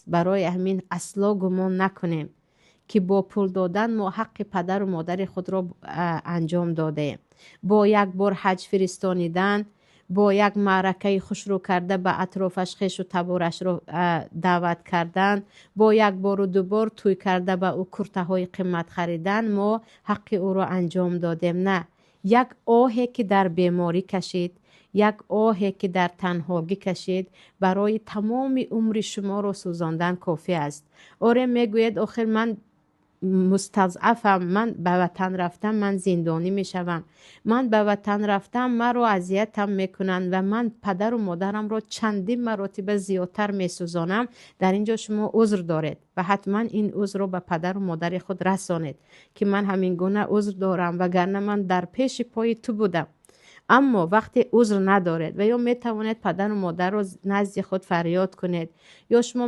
Барои ҳамин асло гумон накунем, ки бо пул додан мо ҳаққи падару модари худро анҷом додаем. Бо як бор ҳаҷ фиристонидан, бо як маъракаи хушрӯ карда ба атрофаш хешу таборашро даъват кардан, бо як бору дубор тӯй карда ба ӯ куртаҳои қимат харидан мо ҳаққи ӯро анҷом додем. На, як оҳе ки дар беморӣ кашид, як оҳе ки дар танҳогӣ кашид, барои тамоми умри шуморо сӯзондан кофӣ аст. Оре, мегӯед, охир ман мустазъафам, ман ба ватан рафтам, ман зиндонӣ мешавам, ман ба ватан рафтам, маро азиятам мекунанд ва ман падару модарамро чандин маротиба зиёдтар месӯзонам. Дар ин ҷо шумо узр доред ва ҳатман ин узрро ба падару модари худ расонед, ки ман ҳамин гуна узр дорам, вагарна ман дар пеши пои ту будам. Аммо вақте узр надоред ва ё метавонед падару модарро назди худ фарёд кунед, ё шумо